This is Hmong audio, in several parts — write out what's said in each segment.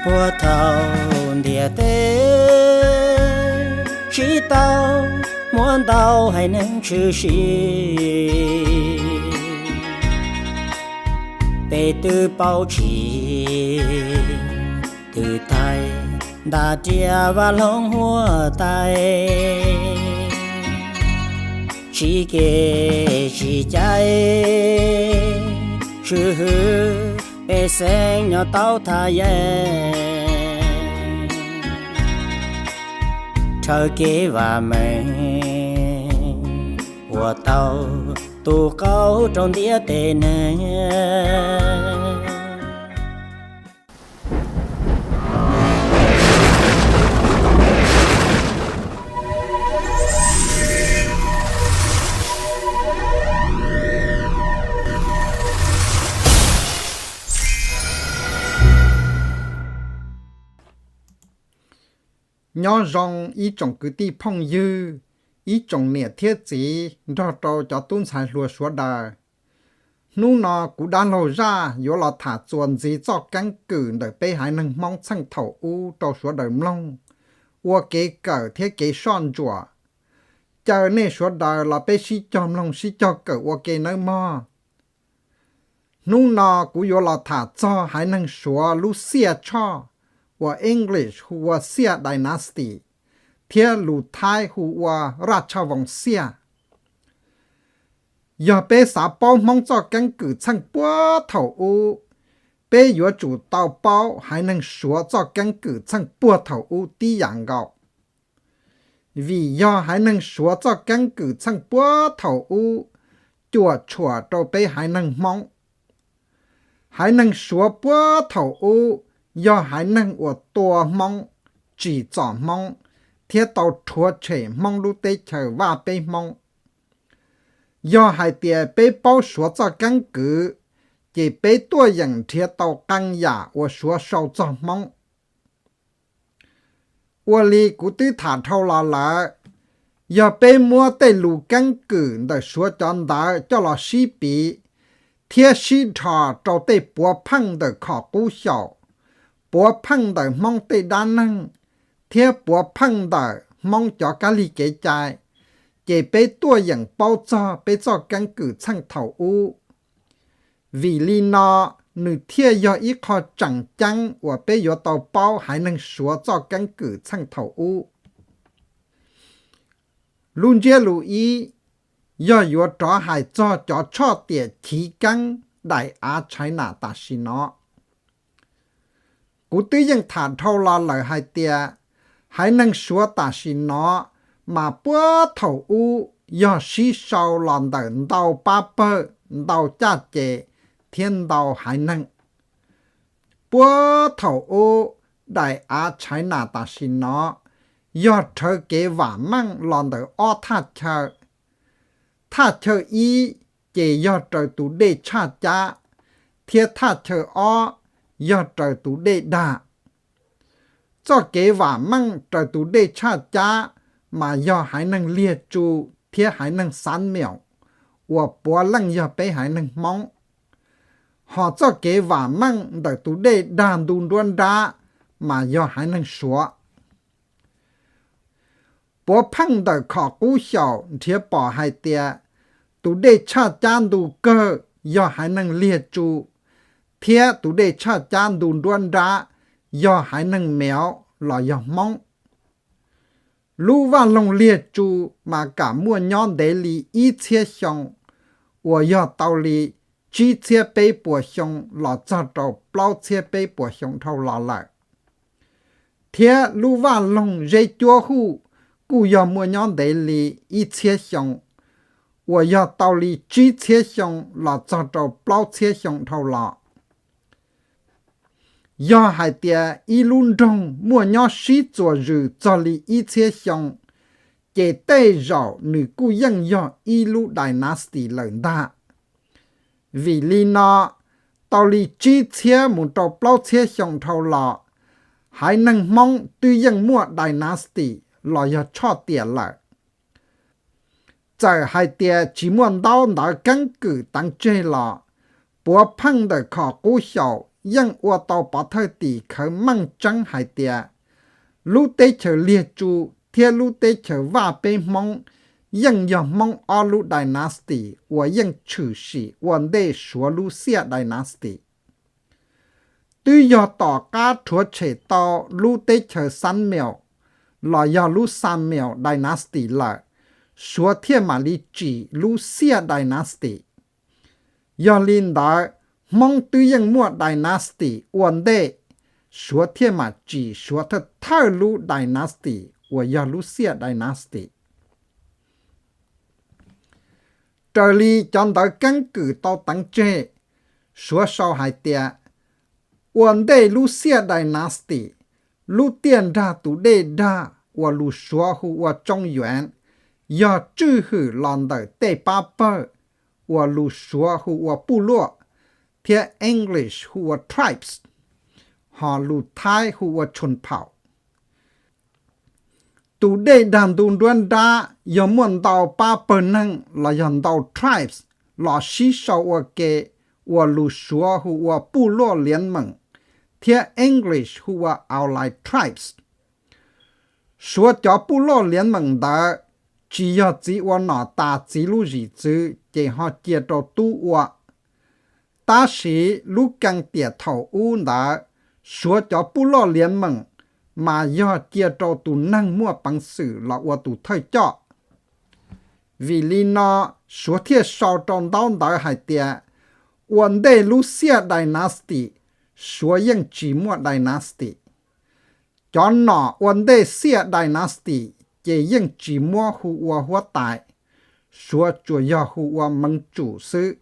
Puag thaum ntiaj teb tsis tau muaj ntau haiv neeg tshwm sim, peb twb paub tsis twv taig nta riam vaj loog huab tais, tsis kev tsis cai, tswv hwm pej xeem nyob tau thaj yeeb, rhawv kev vam meej ua tau tus qauj rau ntiaj teb neeg. Nyob zoo ib tsoom kwv tij phooj ywg, ib tsoom niam thiab txiv nrog rau cov tub ntxhais hluas sawv daws. Hnub no kuv dab laug Zaj yuav los tham txuas ntxiv txoj keeb kwm ntawm peb haiv neeg Hmoob txheej thaum ub rau sawv daws mloog, ua kev kawm thiab kev soj ntsuam. Caw nej sawv daws los peb sib cog mloog sib cog kawm ua ke nawb mog. Hnub no kuv yuav los tham txog haiv neeg Suav lub xiaj tshoj uas English hu ua Xiaj Dynasty thiab lus Thaib hu ua Raj Cha Voos Xiaj. Yog peb xav paub Hmoob txoj keeb kwm txheej puag thaum ub, peb yuav tsum tau paub haiv neeg Suav txoj keeb kwm txheej puag thaum ub tib yam nkaus. Vim yog haiv neeg Suav txoj keeb kwm txheej puag thaum ub cuam tshuam rau peb haiv neeg Hmoob. Haiv neeg Suav puag thaum ub yog haiv neeg uas tua Hmoob, tsim txom Hmoob, thiab tau rhuav tshem Hmoob lub teb chaws Vaj Peb Hmoob. Yog hais tias peb paub Suav txoj keeb kwm, ces peb tuaj yeem nrhiav tau qee yam uas Suav sau txog Hmoob. Ua li kuv twb tham dhau los lawm, yog peb muab tej lus keeb kwm ntawm Suav cov ntawv coj los sib piv thiab sib dhos rau tej puav pheej ntawm khom qub xyaum, puav pheej ntawm Hmoob tej dab neeg, thiab puav pheej ntawm Hmoob cov kab lig kev cai, ces peb tuaj yeem paub txog peb txoj keeb kwm txheej thaum ub. Vim li no, nws thiaj yog ib qho tseem ceeb uas peb yuav tau paub haiv neeg Suav txoj keeb kwm txheej thaum ub. Lub ntsiab lus ib, yog yuav rov hais txog cov tshoj tiam chiv keeb daim av China tam sim no. Kuv twb yeej tham dhau los lawm hais tias, haiv neeg Suav tam sim no mas puag thaum ub yog sib sau los ntawm ntau pab pawg ntau caj ces thiab ntau haiv neeg. Puag thaum ub, daim av China tam sim no yog rhawv kev vam meej los ntawm ob thaj chaw. Thaj chaw ib ces yog raws tus dej tshaj cab, thiab thaj chaw ob yog raws tus dej dag. Txoj kev vam meej raws tus dej tshaj cab mas yog haiv neeg Liag Tsu thiab haiv neeg Xav Meem uas puav leej yog peb haiv neeg Hmoob. Hos txoj kev vam meej ntawm tus dej dag ntu nruab nrab mas yog haiv neeg Suav. Puav pheej ntawm khom qub xyaum nrhiav pom hais tias tus dej tshaj cab ntu kawg yog haiv neeg Liag Tsu, thiab tus dej tshaj cab ntu nruab nrab yog haiv neeg Mev los yog Hmoob. Lub vaj loog Liag Tsu mas kam muaj nyob ntev li ib txhiab xyoo, uas yog tau li tsib txhiab peb puas xyoo los txog rau plaub txhiab peb puas xyoo dhau los lawm. Thiab lub vaj loog Zeb Cuab Huj kuj yog muaj nyob ntev li ib txhiab xyoo, uas yog tau li tsib txhiab xyoo los txog rau plaub txhiab xyoo dhau los. Yog hais tias ib lub nroog muaj nyob sib txuas zws txog li ib txhiab xyoo, ces tej zaum nws kuj yeej yog ib lub dynasty lawm ntag. Vim li no, tau li tsib txhiab mus rau plaub txhiab xyoo dhau los, haiv neeg Hmoob twb yeej muaj dynasty los yog tshoj tiam lawm. Txawm hais tias tsis muaj ntaub ntawv keeb kwm teev tseg los, puav pheej ntawm khom qub xyaum yeej ua tau pov thawj tim khawv meej tseeb hais tias lub teb chaws Liag Tsu thiab lub teb chaws Vaj Peb Hmoob yeej yog Hmoob ob lub dynasty uas yeej tshwm sim ua ntej Suav lub Xiaj dynasty. Twb yog tom qab rhuav tshem tau lub teb chaws Xab Meus los yog lub Xab Meus dynasty lawm, Suav thiaj mam li tsim lub Xiaj dynasty. Yog li ntawd, Hmoob twb yeej muaj dynasty ua ntej, Suav thiaj mam tsim Suav thawj thawj lub dynasty uas yog lub Xiaj dynasty. Raws li cov ntawv keeb kwm tau teev tseg, Suav sau hais tias ua ntej lub Xiaj dynasty, lub tiaj nrag tus dej dag uas lus Suav hu ua Tsoob Yuav yog tswj hwm los ntawm tej pab pawg uas lus Suav hu ua puj luaj thiab English hu ua tribes, hos lus Thaib hu ua tshon phaum. Tus dej dag ntu nruab nrab yog muaj ntau pab pawg neeg los yog ntau tribes los sib sau ua ke uas lus Suav hu ua puj luaj liav meem thiab English hu ua allied tribes. Suav cov puj luaj liav meem ntawd tsis yog txiv ua nom tas txiv lub zim txwv ces ho cia rau tub ua. Tab sis lub kees tiam thaum ub ntawd, Suav cov puj luaj liav meem mas yog cia rau tus neeg muaj peev xwm los ua tus thawj coj. Vim li no, Suav thiaj sau rau ntaub ntawv hais tias ua ntej lub Xiaj dynasty, Suav yeej tsis muaj dynasty. Cov nom ua ntej Xiaj dynasty ces yeej tsis muab hu ua huab tais, Suav tsuas yog hu ua meev tsum xwb.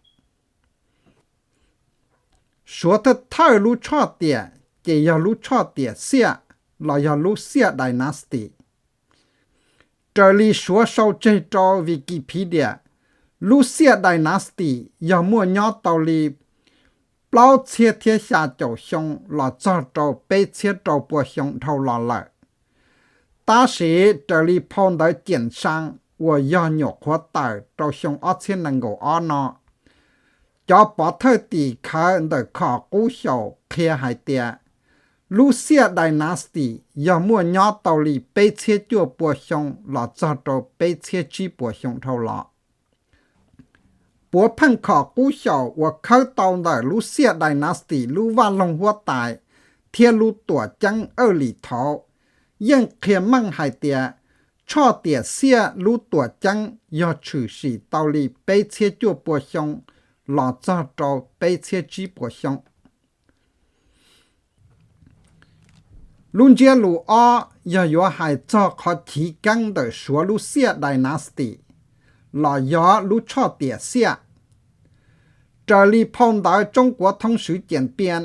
Suav thawj thawj lub tshoj tiam ces yog lub tshoj tiam Xiaj los yog lub Xiaj dynasty. Raws li Suav sau tseg rau Wikipedia, lub Xiaj dynasty yog muaj nyob tau li plaub txhiab thiab xya caum xyoo los txog rau peb txhiab rau pua xyoo dhau los lawm. Tab sis raws li phau ntawv Ciam Saa uas yog nyuam qhuav tawm rau xyoo ob txhiab nees nkaum ob no, cov pov thawj tim khawv ntawm Khom Qub Xyaum qhia hais tias lub Xiaj dynasty yog muaj nyob tau li peb txhiab cuaj pua xyoo los txog rau peb txhiab tsib puas xyoo dhau los. Puav pheej Khom Qub Xyaum uas khawb tau ntawm lub Xiaj dynasty lub vaj loog huab tais thiab lub tuam ceeb Awj Lim Thauv yeej qhia meej hais tias tshoj tiam Xiaj lub tuam ceeb yog tshwm sim tau li peb txhiab cuaj pua xyoo los txog rau peb txhiab tsib puas xyoo. Lub ntsiab lus ob yog yuav hais txog qhov chiv keeb ntawm Suav lub Xiaj dynasty los yog lub tshoj tiam Xiaj. Raws li phau ntawv Tsoob Kuav Thoob Swv Ciam Piaj,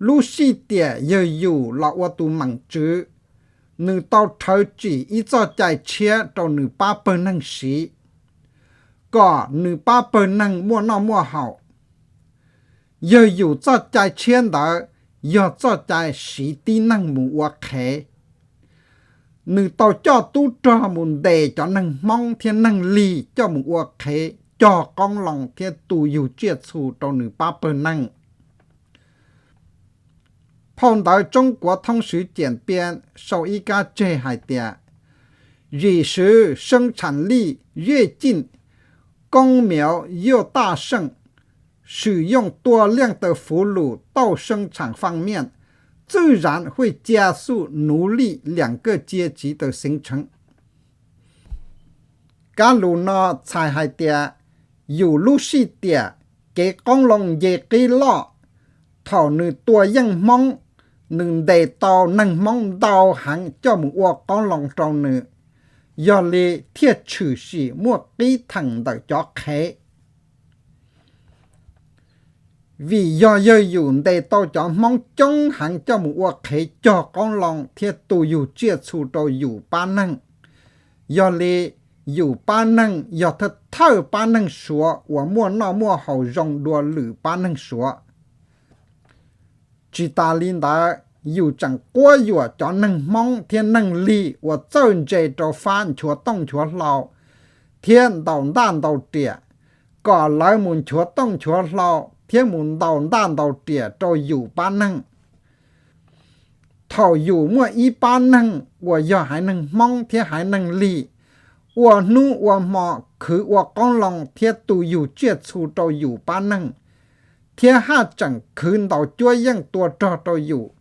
lub sij tiam yawg Yus los ua tus meem tswv, nws tau rhawv tsim ib txoj cai tshiab rau nws pab pawg neeg siv, kom nws pab pawg neeg muaj noj muaj haus. Yawg Yus txoj cai tshiab ntawd yog txoj cai siv tib neeg mus ua qhev. Nws tau coj tub rog mus ntes cov neeg Hmoob thiab neeg Lig coj mus ua qhev, cog qoob loo thiab tu yug tsiaj txhu rau nws pab pawg neeg. Phau ntawv Tsoob Kuav Thoob Swv Ciam Piaj sau ib kab tseg hais tias, 饮食生产力跃进，公庙又大盛，使用多量的俘虏到生产方面，自然会加速奴隶两个阶级的形成。 Kab lus no txhais hais tias, Yus lub sij tiam kev qoob loo nce qib loj, thaum nws tua yeej Hmoob, nws ntes tau neeg Hmoob ntau heev coj mus ua qoob loo rau nws, yog li thiaj tshwm sim muaj qib theem ntawm cov qhev. Vim yog yawg Yus ntes tau cov Hmoob coob heev coj mus ua qhev cog qoob loo thiab tu yug tsiaj txhu rau Yus pab neeg, yog li Yus pab neeg yog thawj thawj pab neeg Suav uas muaj noj muaj haus zoo dua lwm pab neeg Suav. Tsis tas li ntawd, Yus tseem quab yuam cov neeg Hmoob thiab neeg Lig uas txawj ntse rau fab nchuav tooj nchuav hlau thiab ntaus ntaj ntaus riam, kom lawv mus nchuav tooj nchuav hlau thiab mus ntaus ntaj ntaus riam rau yus pab neeg. Thaum yus muaj ib pab neeg uas yog haiv neeg Hmoob thiab haiv neeg Lig ua hnub ua hmo khwv ua qoob loo thiab tu yug tsiaj txhu rau yus pab neeg, thiab haj tseem khwv ntaus cuab yeej tua rog rau yus,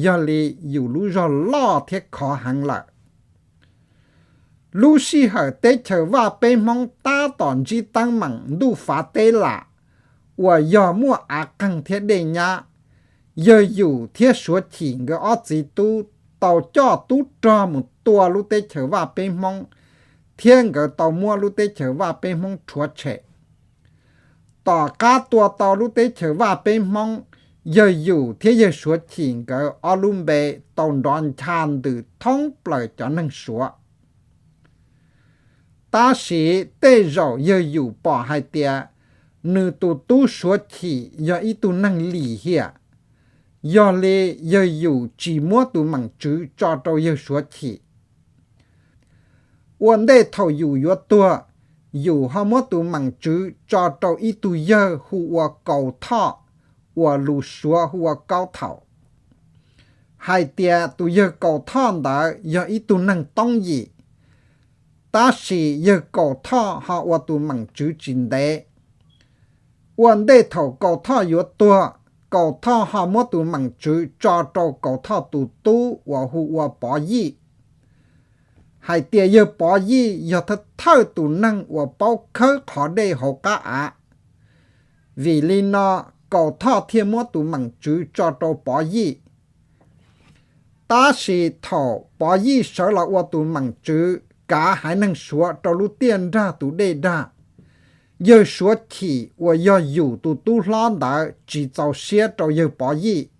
yog li yus lub zog loj thiab khov heev lawm. Lub sij hawm teb chaws Vaj Peb Hmoob tab tom ntsib teeb meem ntuj fav teb lam uas yog muaj av qeeg thiab dej nyab, yawg Yus thiab Suav Chim nkawd ob txiv tub tau coj tub rog mus tua lub teb chaws Vaj Peb Hmoob thiab nkawd tau muab lub teb chaws Vaj Peb Hmoob rhuav tshem. Tom qab tua tau lub teb chaws Vaj Peb Hmoob, yawg Yus thiab yawg Suav Chim nkawd ob lub npe tau nrov ncha ntws thoob plaws cov neeg Suav. Tab sis tej zaum yawg Yus pom hais tias nws tus tub Suav Chim yog ib tug neeg lim hiam, yog li yawg Yus tsis muab tus meem tswv tso rau yawg Suav Chim. Ua ntej thaum Yus yuav tuag, Yus ho muab tus meem tswv tso rau ib tug yawg hu ua Kaus Thoj, uas lus Suav hu ua Kaub Thaum, hais tias tus yawg Kaus Thoj ntawd yog ib tug neeg Toob Yim, tab sis yawg Kaus Thoj ho ua tus meem tswv tsis ntev. Ua ntej thaum Kaus Thoj yuav tuag, Kaus Thoj ho muab tus meem tswv tso rau Kaus Thoj tus tub uas hu ua Pov Yij, hais tias yawg Pov Yij yog thawj thawj tus neeg uas paub khawb qhov dej hauv qab av. Vim li no, Kaus Thoj thiaj muab tus meem tswv tso rau Pov Yij. Tab sis thaum Pov Yij sawv los ua tus meem tswv kav haiv neeg Suav rau lub tiaj nrag tus dej dag, yawg Suav Chim uas yog Yus tus tub hlob ntawd tsis txaus siab rau yawg Pov Yij.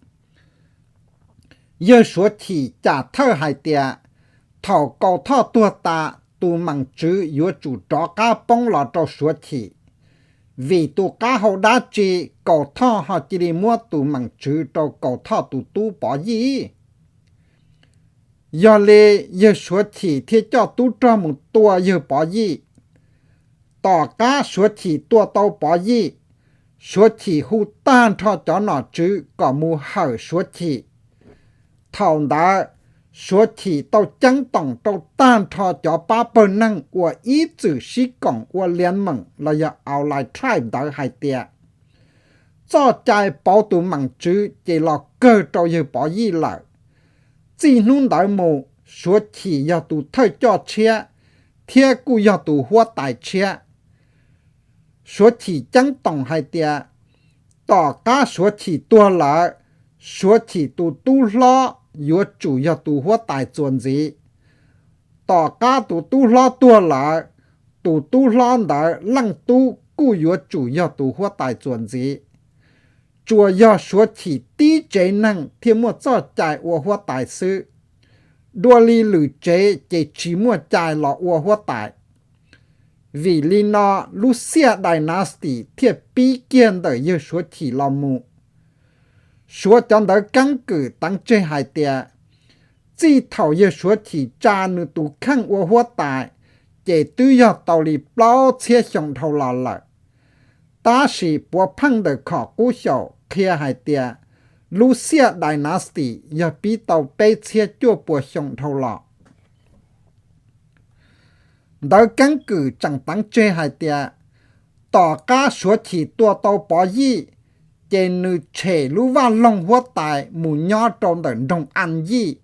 Yawg Suav Chim cam thawj hais tias thaum Kaus Thoj tuag tas, tus meem tswv yuav tsum rov qab poob los rau Suav Chim, vim tus qab hau dab tsi Kaus Thoj ho cia li muab tus meem tswv rau Kaus Thoj tus tub Pov Yij. Yog li, yawg Suav Chim thiaj coj tub rog mus tua yawg Pov Yij. Tom qab Suav Chim tua tau Pov Yij, Suav Chim hu tag nrho cov nom tswv kom mus hawm Suav Chim. Thaum ntawd, Suav Chim tau ceeb toom rau tag nrho cov pab pawg neeg uas ib txwm sib koom ua lias meem los yog allied tribe ntawd hais tias, txoj cai pauv tus meem tswv ces los kawg rau yawg Pov Yij lawm. Txij hnub ntawd mus, Suav Chim yog tus thawj coj tshiab thiab kuj yog tus huab tais tshiab. Suav Chim ceeb toom hais tias, tom qab Suav Chim tuag lawm, Suav Chim tus tub hlob yuav tsum yog tus huab tais txuas ntxiv. Tom qab tus tub hlob tuag lawm, tus tub hlob ntawd leej tub kuj yuav tsum yog tus huab tais txuas ntxiv. Tsuas yog Suav Chim tib tsev neeg thiaj muaj txoj cai ua huab tais xwb, dua li lwm tsev ces tsis muaj cai los ua huab tais. Vim li no, lub Xiaj dynasty thiaj pib kiag ntawm yawg Suav Chim los mus. Suav cov ntawv keeb kwm teev tseg hais tias, txij thaum yawg Suav Chim tsa nws tus kheej ua huab tais, ces twb yog tau li plaub txhiab xyoo dhau los lawm. Tab sis puav pheej ntawm khom qub xyaum qhia hais tias, lub Xiaj dynasty yog pib tau peb txhiab cuaj puas xyoo dhau los. Ntawv keeb kwm tseem teev tseg hais tias, tom qab Suav Chim tua tau Pov Yij, ces nws tshem lub vaj loog huab tais mus nyob rau ntawm nroog An Yij.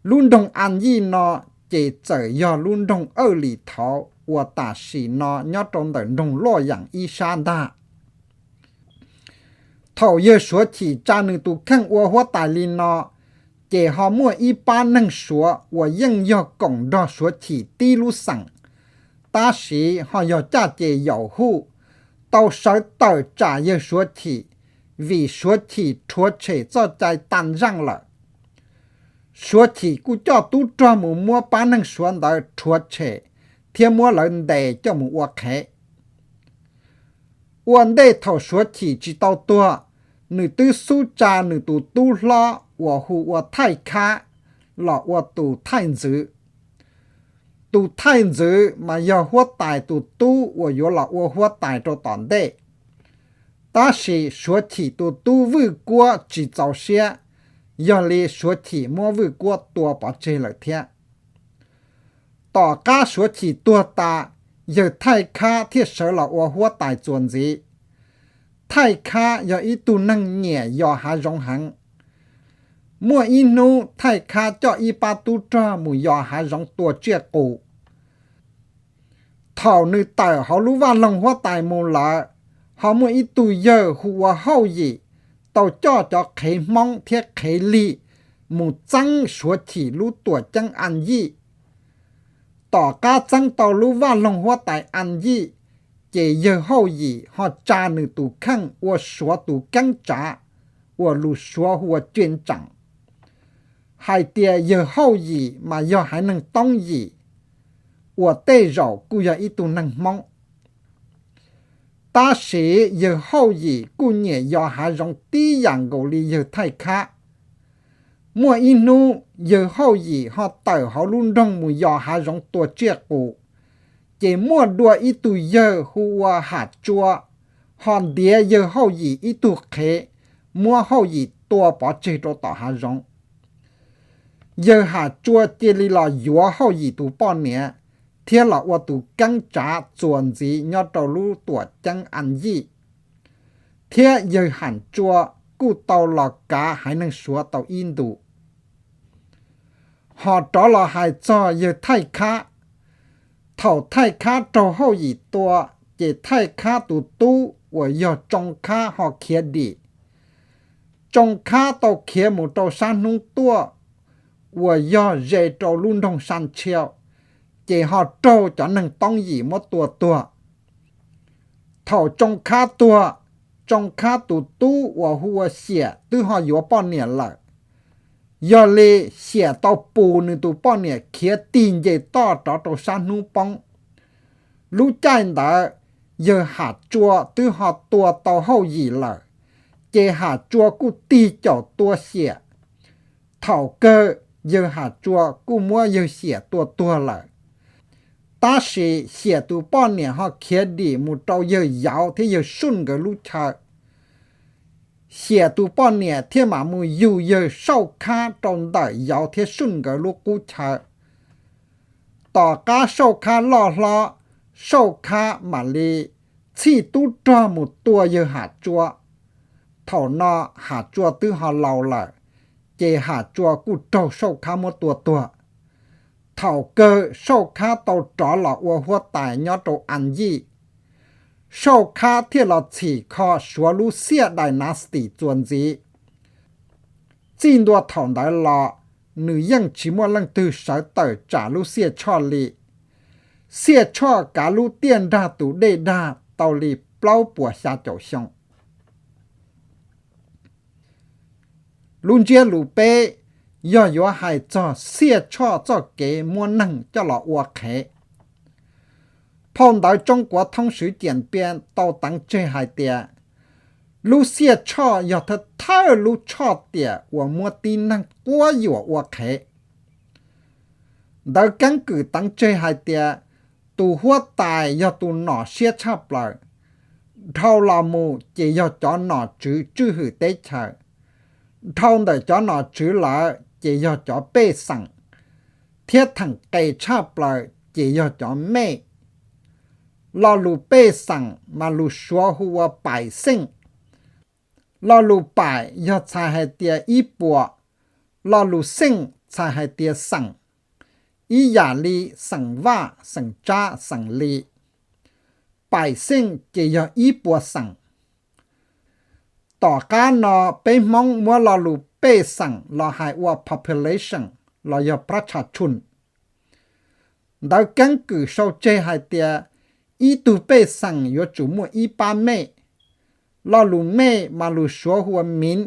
Lub nroog An Yij no ces txawm yog lub nroog Awj Lis Thauv uas tam sim no nyob rau ntawm nroog Luaj Yaam ib sab ntag. Thaum yawg Suav Chim tsa nws tus kheej ua huab tais li no, ces ho muaj ib pab neeg Suav uas yeej yog koom nrog Suav Chim tib lub xeem, tab sis ho yog caj ces yaum huj, tau sawv tawm tsam yawg Suav Chim, vim Suav Chim rhuav tshem txoj cai tas zaaj lawm. Suav Chim kuj coj tub rog mus muab pab neeg Suav ntawd rhuav tshem thiab muab lawv ntes coj mus ua qhev. Ua ntej thaum Suav Chim tsis tau tuag, nws twb xub tsa nws tus tub hlob uas hu ua Thaij Khab los ua tus thaij ntxwv. Tus thaij ntxwv mas yog huab tais tus tub uas yuav los ua huab tais rau tom ntej. Tab sis Suav Chim tus tub Vwj Kuab tsis txaus siab, yog li Suav Chim muab Vwj Kuab tua pov tseg lawm thiab. Tom qab Suav Chim tuag tas, yawg Thaij Khab thiaj sawv los ua huab tais txuas ntxiv. Thaij Khab yog ib tug neeg nyiam yos hav zoov heev. Muaj ib hnub Thaij Khab coj ib pab tub rog mus yos hav zoov tua tsiaj qus. Thaum nws tawm hauv lub vaj loog huab tais mus lawm, ho muaj ib tug yawg hu ua Hauj Yim tau coj cov qhev Hmoob thiab qhev Lig mus txeeb Suav Chim lub tuam ceeb An Yij. Tom qab txeeb tau lub vaj loog huab tais An Yij, ces yawg Hauj Yim ho tsa nws tus kheej ua Suav tus keeb tsav uas lus Suav hu ua tseem tseem, hais tias yawg Hauj Yim mas yog haiv neeg Toob Yim, uas tej zaum kuj yog ib tug neeg Hmoob. Tab sis yawg Hauj Yim kuj nyiam yos hav zoov tib yam nkaus li yawg Thaij Khab. Muaj ib hnub yawg Hauj Yim ho tawm hauv lub nroog mus yos hav zoov tua tsiaj qus, ces muaj dua ib tug yawg hu ua Ham Tsua ho ntiav yawg Hauj Yim ib tug qhev, muab Hauj Yim tua pov tseg rau tom hav zoov. Yawg Ham Tsua cia li los yuav Hauj Yim tus poj niam thiab los ua tus keeb tsav txuas ntxiv nyob rau lub tuam ceeb An Yij, thiab yawg Ham Tsua kuj tau los kav haiv neeg Suav tau ib ntus. Ho rov los hais txog yawg Thaij Khab. Thaum Thaij Khab raug Hauj Yim tua, ces Thaij Khab tus tub uas yog Tsoo Khab ho khiav dim. Tsoo Khab tau khiav mus rau sab hnub tuaj uas yog ze rau lub nroog San Tshiau, ces ho raug cov neeg Toob Yim muab tua tuag. Thaum Tsoo Khab tuag, Tsoo Khab tus tub uas hu ua Xiam twb ho yuav poj niam lawm. Yog li Xiam tau pus nws tus poj niam khiav tig nce toj rov rau sab hnub poob. Lub caij ntawd, yawg Ham Tsua twb ho tua tau Hauj Yim lawm, ces Ham Tsua kuj tig caum tua Xiam. Thaum kawg, yawg Ham Tsua kuj muab yawg Xiam tua tuag lawm. Tab sis Xiam tus poj niam ho khiav dim mus rau yawg Yauv thiab yawg Suj nkawd lub chaw. Xiam tus poj niam thiaj mam mus yug yawg Sauj Khab rau ntawm Yauv thiab Suj nkawd lub qub chaw. Tom qab Sauj Khab loj hlob, Sauj Khab mam li txhij tub rog mus tua yawg Ham Tsua. Thaum no Ham Tsua twb ho laus lawm, ces Ham Tsua kuj raug Sauj Khab muab tua tuag. Thaum kawg Sauj Khab tau rov los ua huab tais nyob rau An Yij. Sauj Khab thiaj los txhim kho Suav lub Xiaj dynasty txuas ntxiv. Txij ntua thaum ntawd los, nws yeej tsis muaj leej twg sawv tawm tsam lub Xiaj Tshoj li. Xiaj Tshoj kav lub tiaj nrag tus dej dag tau li plaub puas xya caum xyoo. Lub ntsiab lus peb yog yuav hais txog Xiaj Tshoj txoj kev muab neeg coj los ua qhev. Phau ntawv Tsoob Kuav Thoob Swv Ciam Pia tau teev tseg hais tias, lub Xiaj Tshoj yog thawj thawj lub tshoj tiam uas muab tib neeg quab yuam ua qhev. Ntawv keeb kwm teev tseg hais tias, tus huab tais yog tus nom siab tshaj plaws. Dhau los mus ces yog cov nom tswv tswj hwm teb chaws. Dhau ntawm cov nom tswv lawm ces yog cov pej xeem, thiab theem qes tshaj plaws ces yog cov mej. Lo lus pej xeem mas lus Suav hu ua pais xeej. Lo lus pais yog txhais hais tias ib puas, lo lus xeej txhais hais tias xeem, ib yam li xeem Vaj, xeem Tsab, xeem Lis. Pais xeej ces yog ib puas xeem. Tom qab no peb Hmoob muab lo lus pej xeem los hais ua population los yog prab tsha tshun. Ntawv keeb kwm sau tseg hais tias ib tug pej xeem yuav tsum muaj ib pab mej. Lo lus mej mas lus Suav hu ua miv,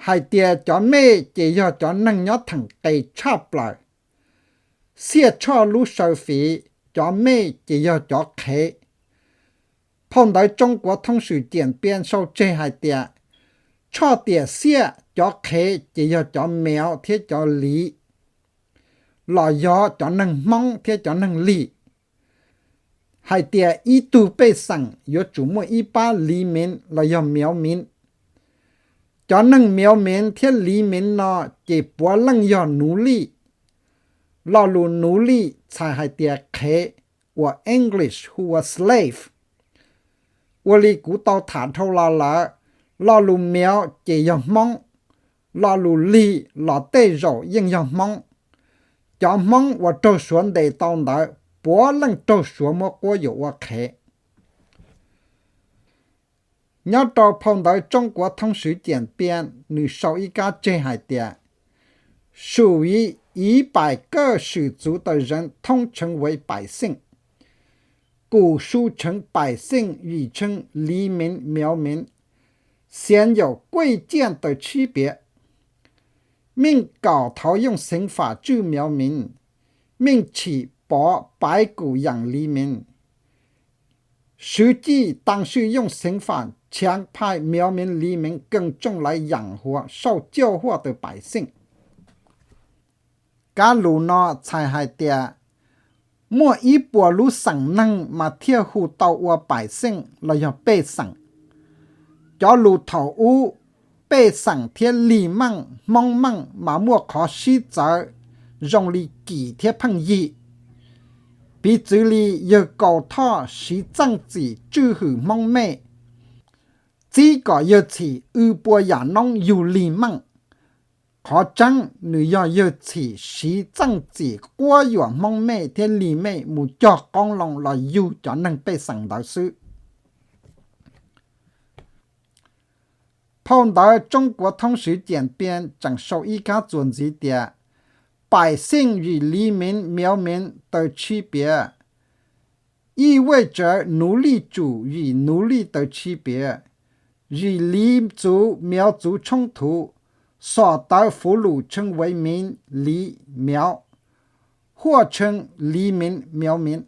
hais tias cov mej ces yog cov neeg nyob theem qes tshaj plaws. Xiaj Tshoj lub saw fiv, cov mej ces yog cov qhev. Phau ntawv Tsoob Kuav Thoob Swv Ciam Pia sau tseg hais tias, tshoj tiam Xiaj cov qhev ces yog cov mev thiab cov liv, los yog cov neeg Hmoob thiab cov neeg Lig. hais tias ib tug pej xeem yuav tsum muaj ib pab Li Mev los yog Miav Mev. Cov neeg Miav Mev thiab Li Mev no ces puav leej yog nuv lij. Lo lus nuv lij txhais hais tias qhev, uas English hu ua slave. Ua li kuv tau tham dhau los lawm, lo lus Miav ces yog Hmoob, lo lus Li los tej zaum yeej yog Hmoob. Cov Hmoob uas raug Suav ntes tau ntawd puav leej raug Suav muab quab yuam ua qhev. Nyob rau phau ntawv Tsoob Kuav Thoob Swv Ciam Pia, nws sau ib kab tseg hais tias 属于已把各氏族的人通称为百姓，古书称百姓亦称黎民、苗民，鲜有贵贱的区别。命稿头用刑法治苗民，命起薄白骨养黎民， 实际但是用刑法强迫苗民、黎民更重来养活受旧祸的百姓。 Kab lus no txhais hais tias muaj ib puas lub xeem neeg mas thiaj hu tau ua pais xeej los yog pej xeem. Cov lus thaum ub, pej xeem thiab lig meej, hmoob meej mas muaj qhov sib txawv zoo li Kim thiab Pheej Yig. Piv txwv li yawg Kaus Thoj siv txeej txim tswj hwm hmoob mej, txib kom yawg Txhim w pua yam noob yug lig meej. Qhov tseeb nws yog yawg Txhim siv txeej txim quab yuam hmoob mej thiab lig mej mus cog qoob loo los yug cov neeg pej xeem ntawd xwb. Phau ntawv Tsoob Kuav Thoob Swv Ciam Pia tseem sau ib kab txuas ntxiv tias 百姓与黎民、苗民的区别，意味着奴隶主与奴隶的区别，与黎族、苗族冲突，所得俘虏称为民、黎、苗，或称黎民、苗民。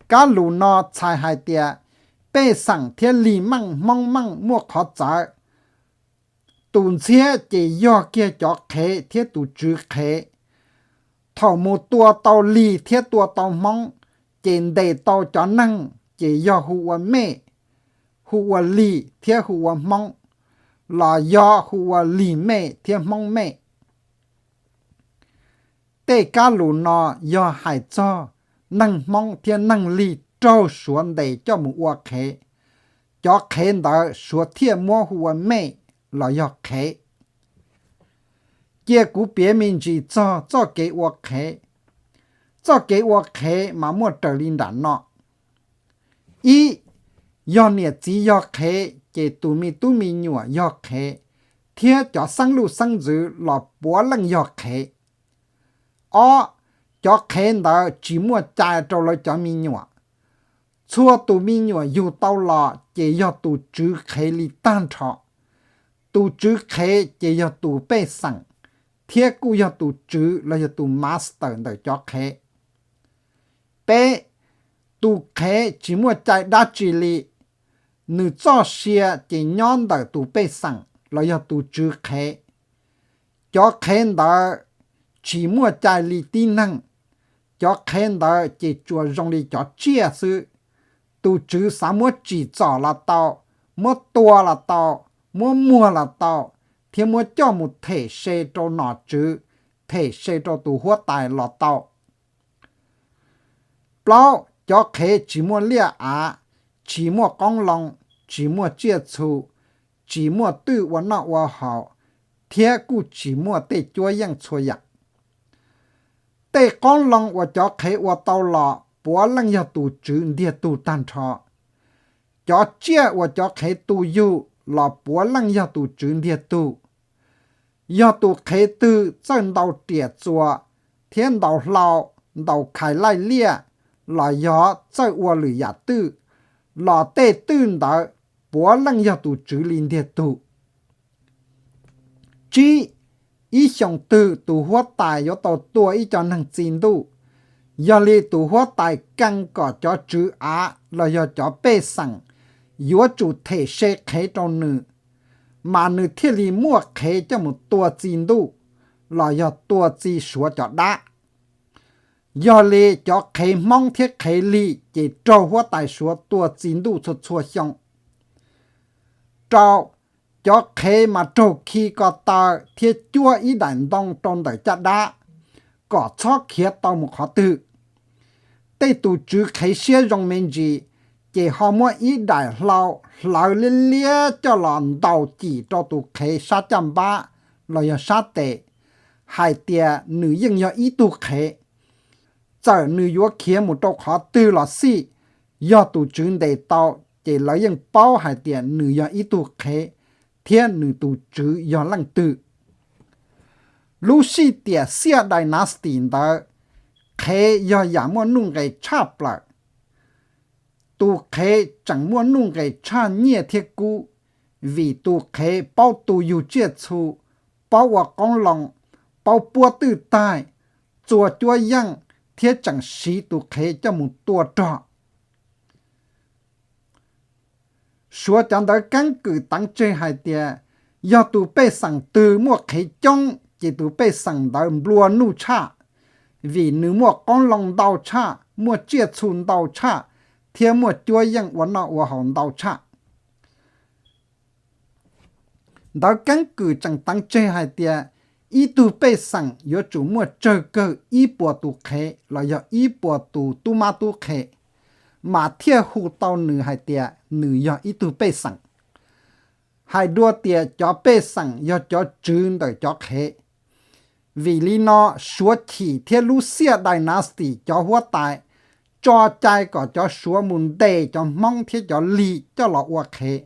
Kab lus no txhais hais tias pej xeem thiab lig meej hmoob meej muaj qhov txawv. Tus ntxhiab ces yog kiag cov qhev thiab tus tswv qhev. Thaum mus tua tau lig thiab tua tau hmoob, ces ntes tau cov neeg ces yog hu ua mej, hu ua lig thiab hu ua hmoob, los yog hu ua lig mej thiab hmoob mej. Tej kab lus no yog hais txog neeg hmoob thiab neeg lig raug suav ntes coj mus ua qhev. Cov qhev ntawd suav thiaj muab hu ua mej los yog qhev. Cia kuv piav me ntsis txog txoj kev ua qhev. Txoj kev ua qhev mas muaj raws li nram no. Ib, yog niam txiv yog qhev ces tus me tub me nyuam yog qhev, thiab cov xeeb luj xeeb ntxwv los puav leej yog qhev. Ob, cov qhev ntawd tsis muaj cai rau lawv cov me nyuam. Txhua tus me nyuam yug tau los ces yog tus tswv qhev li tag nrho. Tus tswv qhev ces yog tus pej xeem, thiab kuj yog tus tswv los yog tus master ntawm cov qhev. Peb, tus qhev tsis muaj cai dab tsi li, nws txoj sia ces nyob ntawm tus pej xeem los yog tus tswv qhev. Cov qhev ntawd tsis muaj cai li tib neeg, cov qhev ntawd ces tsuas zoo li cov tsiaj xwb. Tus tswv xav muab tsim txom los tau, muab tua los tau, muab muag los tau, thiab muab coj mus them se rau nom tswv, them se rau tus huab tais los tau. Plaub, cov qhev tsis muaj liaj av, tsis muaj qoob loo, tsis muaj tsiaj txhu, tsis muaj twj ua noj ua haus, thiab kuj tsis muaj tej cuab yeej txhua yam. Tej qoob loo uas cov qhev ua tau los puav leej yog tus tswv ntiag tug tag nrho. Cov tsiaj uas cov qhev tu yug los puav leej yog tus tswv ntiag tug. Yog tus qhev twg txawj ntaus riam txuas thiab ntaus hlau, ntaus khais laij liaj, los yog txawj ua lwm yam twj, los tej twj ntawd puav leej yog tus tswv li ntiag tug. Tsib, ib xyoo twg tus huab tais yuav tau tua ib co neeg txi ntuj. Yog li tus huab tais kees kom cov tswv av los yog cov pej xeem yuav tsum them se qhev rau nws, mas nws thiaj li muaj qhev coj mus tua txi ntuj los yog tua txi suav cov dab. Yog li cov qhev Hmoob thiab qhev Lig ces raug huab tais Suav tua txi ntuj txhua txhua xyoo. Rau cov qhev mas raug khi ko taw thiab cuab ib daim ntoo rau ntawm caj dab kom txhob khiav tau mus qhov twg. Tej tus tswv qhev siab zoo me ntsis ces ho muab ib daim hlau hlawv liab liab coj los ntaus cim rau tus qhev sab caj npab los yog sab tes, hais tias nws yeej yog ib tug qhev. Txawm nws yuav khiav mus rau qhov twg los xij, yog tus tswv ntes tau ces lawv yeej paub hais tias nws yog ib tug qhev thiab nws tus tswv yog leej twg. Lub sij tiam Xiaj Dynasty ntawd, qhev yog yam muaj nuj nqes tshaj plaws. Tus qhev tseem muaj nuj nqes tshaj nyiaj thiab kub, vim tus qhev paub tu yug tsiaj txhu, paub ua qoob loo, paub puab twj taig, txua cuab yeej thiab tseem siv tus qhev coj mus tua rog. Suav cov ntawv keeb kwm teev tseg hais tias yog tus pej xeem twg muaj qhev coob ces tus pej xeem ntawd nplua nuj tshaj, vim nws muaj qoob loo ntau tshaj, muaj tsiaj txhu ntau tshaj, thiab muaj cuab yeej ua noj ua haus ntau tshaj. Ntawv keeb kwm tseem teev tseg hais tias ib tug pej xeem yuav tsum muaj tsawg kawg ib puas tus qhev los yog ib puas tus tub mab tub qhe, mas thiaj hu tau nws hais tias nws yog ib tug pej xeem. Hais dua tias cov pej xeem yog cov tswv ntawm cov qhev. Vim li no, Suav Chim thiab lub Xiaj Dynasty cov huab tais tso cai kom cov Suav mus ntes cov Hmoob thiab cov Lig coj los ua qhev.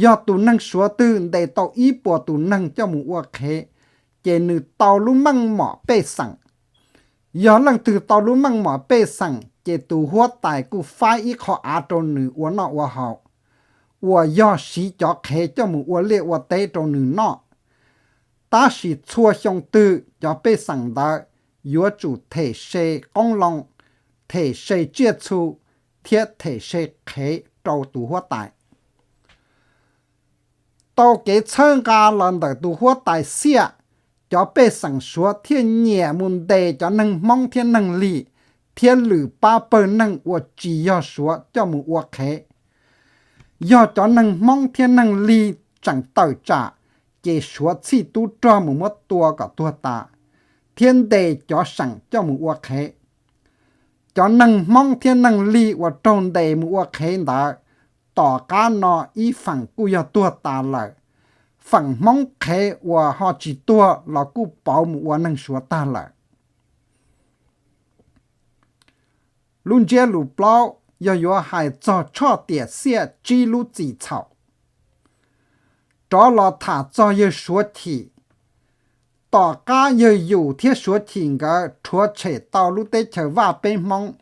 Yog tus neeg Suav twg ntes tau ib puas tus neeg coj mus ua qhev, ces nws tau lub meej mom pej xeem. Yog leej twg tau lub meej mom pej xeem, ces tus huab tais kuj faib ib qho av rau nws ua noj ua haus, uas yog siv cov qhev coj mus ua liaj ua teb rau nws noj. Tab sis txhua xyoo twg cov pej xeem ntawd yuav tsum them se qoob loo, them se tsiaj txhu, thiab them se qhev rau tus huab tais. Tau kev txhawb nqa los ntawm tus huab tais Xiaj, cov pej xeem Suav thiaj nyiam mus ntes cov neeg Hmoob thiab neeg Lig, thiab lwm pab pawg neeg uas tsis yog Suav coj mus ua qhev. Yog cov neeg Hmoob thiab neeg Lig tseem tawm tsam, ces Suav txhij tub rog mus muab tua kom tuag tas, thiab ntes cov seem coj mus ua qhev. Cov neeg Hmoob thiab neeg Lig uas raug ntes mus ua qhev ntawd, tom qab no ib feem kuj yog tuag tas lawm. Feem Hmoob qhev uas ho tsis tuag los kuj pauv mus ua neeg Suav tag lawm. Lub ntsiab lus plaub yog yuav hais txog Tshoj Tiam Xiaj tsib lub txim txhaum. Rov los tham txog yawg Suav Chim. Tom qab yawg Yus thiab Suav Chim nkawd rhuav tshem tau lub teb chaws Vaj Peb Hmoob,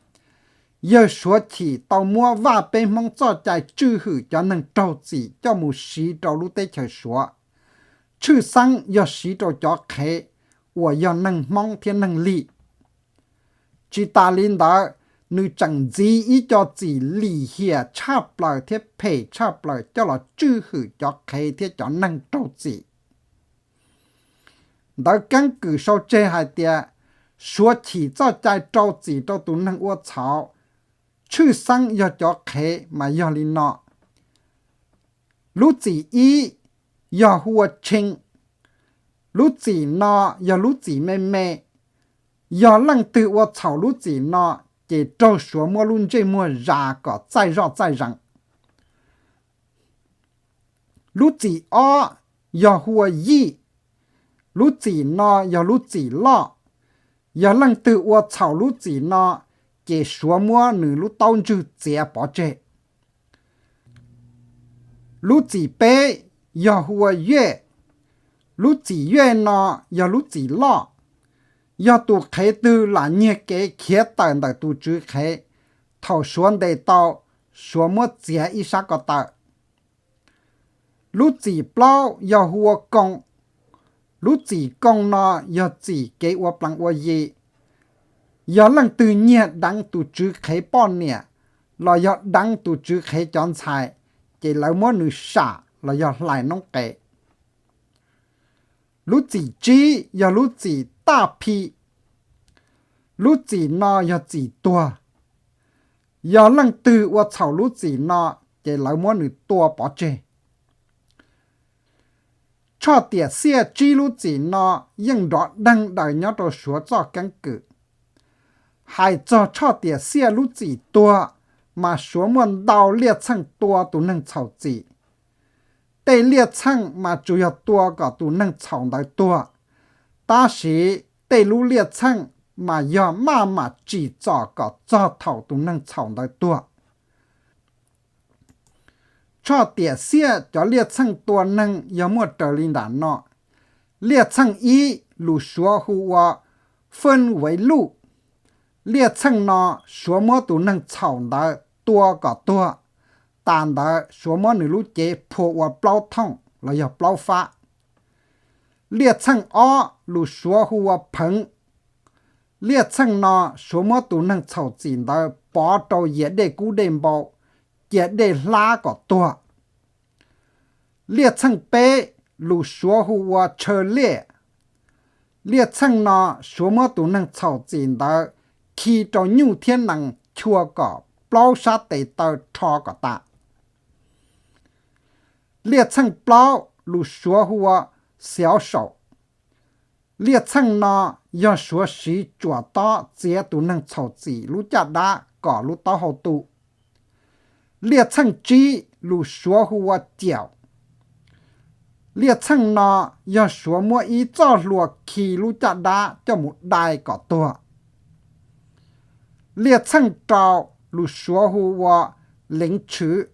yawg Suav Chim tau muab Vaj Peb Hmoob txoj cai tswj hwm cov neeg raug txim coj mus siv rau lub teb chaws Suav, tshwj xeeb yog siv rau cov qhev uas yog neeg Hmoob thiab neeg Lig. Tsis tas li ntawd, nws tseem ntxiv ib co txim lim hiam tshaj plaws thiab phem tshaj plaws coj los tswj hwm cov qhev thiab cov neeg raug txim. Ntawv keeb kwm sau tseg hais tias, Suav Chim txoj cai rau txim rau tus neeg ua txhaum, tshwj xeeb yog cov qhev mas yog li no. Lub txim ib yog hu ua Tshee. Lub txim no yog lub txim me me. Yog leej twg ua txhaum lub txim no, ces raug Suav muab lub ntsej muag zas kom txaij zoj txaij zees. Lub txim ob yog hu ua Yij. Lub txim no yog lub txim loj. Yog leej twg ua txhaum lub txim no, ces Suav muab nws lub taub ntswg txiav pov tseg. Lub txim peb yog hu ua Yuej. Lub txim Yuej no yog lub txim loj. Yog tus qhev twg lam nyiag kev khiav tawm ntawm tus tswv qhev, thaum Suav ntes tau, Suav muab txiav ib sab ko taw. Lub txim plaub yog hu ua Koos. Lub txim Koos no yog txim kev ua plees ua yi. Yog leej twg nyiag deev tus tswv qhev poj niam los yog deev tus tswv qhev cov ntxhais, ces lawv muab nws sam los yog hlais noob qes. Lub txim tsib yog lub txim Taj Phi. Lub txim no yog txim tuag. Yog leej twg ua txhaum lub txim no, ces lawv muab nws tua pov tseg. Tshoj Tiam Xiaj tsib lub txim no yeej nrov deeg daws nyob rau Suav txoj keeb kwm. Hais txog Tshoj Tiam Xiaj lub txim tuag, mas Suav muaj ntau liaj txheej tua tus neeg txhaum txim. Tej liaj txheej mas tsuas yog tua kom tus neeg txhaum ntawd tuag, tab sis tej lub liaj txheej mas yog maj mam tsim txom kom txog thaum tus neeg txhaum ntawd tuag. Tshoj Tiam Xiaj cov liaj txheej tua neeg yog muaj raws li nram no. Liaj txheej ib, lus Suav hu ua Fwj Vej Luj. Liaj txheej no Suav muab tus neeg txhaum ntawd tua kom tuag, tas ntawd Suav muab nws lub cev phua ua plaub thooj los yog plaub fab. Liaj txheej ob, lus Suav hu ua Pheev. Liaj txheej no Suav muab tus neeg txhaum txim ntawd pov rau yias dej kub dej npau, cia dej hlab kom tuag. Liaj txheej peb, lus Suav hu ua Tshaw Liaj. Liaj txheej no Suav muab tus neeg txhaum txim ntawd khi rau nyuj thiab nees chua kom plaub sab tes taw rho kom tas. Liaj txheej plaub, lus Suav hu ua Xiav Saum. Liaj txheej no yog Suav siv tsuam tob txiav tus neeg txhaum txim lub caj dab kom lub taub hau tu. Liaj txheej tsib, lus Suav hu ua Ciaum. Liaj txheej no yog Suav muab ib txoj hlua khi lub caj dab coj mus dai kom tuag. Liaj txheej rau, lus Suav hu ua Leev Tshwv.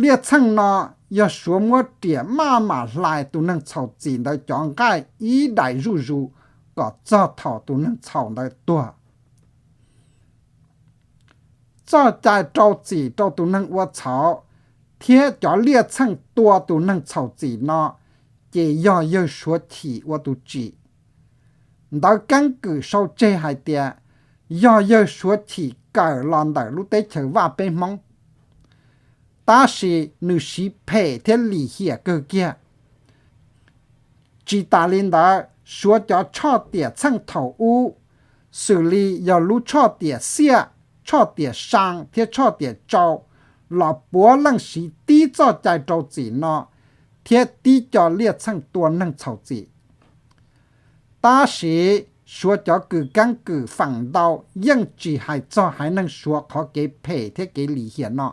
Liaj txheej no yog Suav muab riam maj mam hlais tus neeg txhaum txim ntawd cov nqaij ib daim zuj zus kom txog thaum tus neeg txhaum ntawd tuag. Txoj cai rau txim rau tus neeg ua txhaum thiab cov liaj txheej tua tus neeg txhaum txim no ces yog yawg Suav Chim ua tus tsim. Ntawv keeb kwm sau tseg hais tias yog yawg Suav Chim kawm los ntawm lub teb chaws Vaj Peb Hmoob, tab sis nws siv phem thiab lim hiam kawg kiag. Tsis tas li ntawd, Suav cov tshoj tiam txheej thaum ub, xws li yog lub tshoj tiam Xiaj, tshoj tiam Saa thiab tshoj tiam Tsau, los puav leej siv tib txoj cai rau txim no thiab tib co liaj txheej tua neeg txhaum txim. Tab sis Suav cov kws keeb kwm feem ntau yeej tsis hais txog haiv neeg Suav qhov kev phem thiab kev lim hiam no.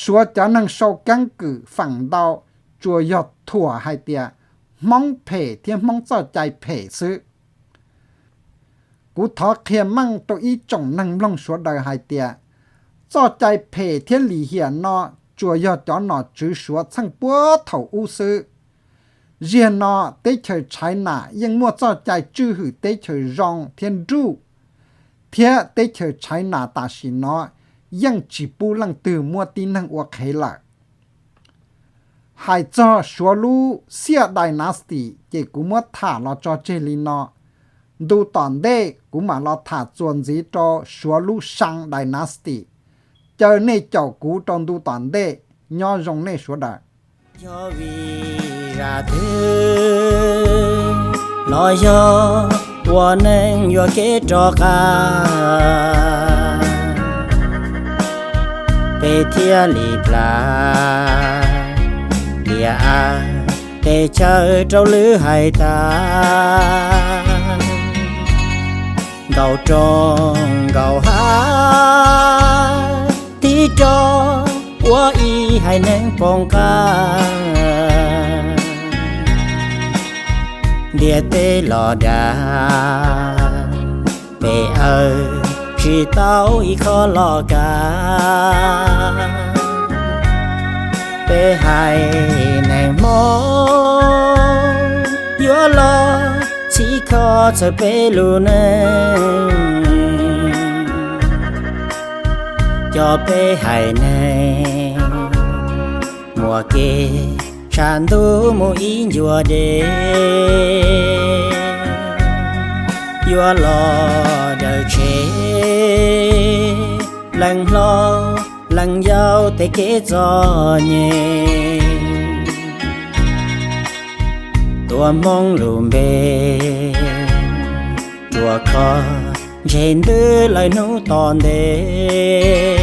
Suav cov neeg sau keeb kwm feem ntau tsuas yog thuam hais tias Hmoob phem thiab Hmoob txoj cai phem xwb. Kuv thov qhia meej rau ib tsoom neeg mloog sawv daws hais tias, txoj cai phem thiab lim hiam no tsuas yog cov nom tswv Suav txheej puag thaum ub xwb. Ziag no teb chaws China yeej muaj txoj cai tswj hwm teb chaws zoo thiab nruj, thiab teb chaws China tam sim no yeej tsis pub leej twg muab tib neeg ua qhev lawm. Hais txog Suav lub Xiaj dynasty ces kuv muab tham los tso tseg li no. Ntu tom ntej kuv mam los tham txuas ntxiv rau Suav lub Shang dynasty. Caw nej caum kuv rau ntu tom ntej, nyob zoo nej sawv daws. Yog vim zaj twg los yog ua neej yuav kev rov qab, peb thiaj li plam liam av, peb chaw rau lwm hais tas. Nkaum rooj nkaum hav, tig rov ua ib haiv neeg poob qab. Ntiaj teb los dag, peb awv tsis tau ib qho los kav. Peb haiv neeg Hmoob yuav los txhim kho txhawm peb lub neej, coj peb haiv neeg muaj kev tshav ntuj mus ib ncua deb. Yuav los daws tshem leej hlob leej yau tej kev txom nyem, tuam Hmoob lub npe tuaj kho ntseg ntws lawm hnub tom ntej.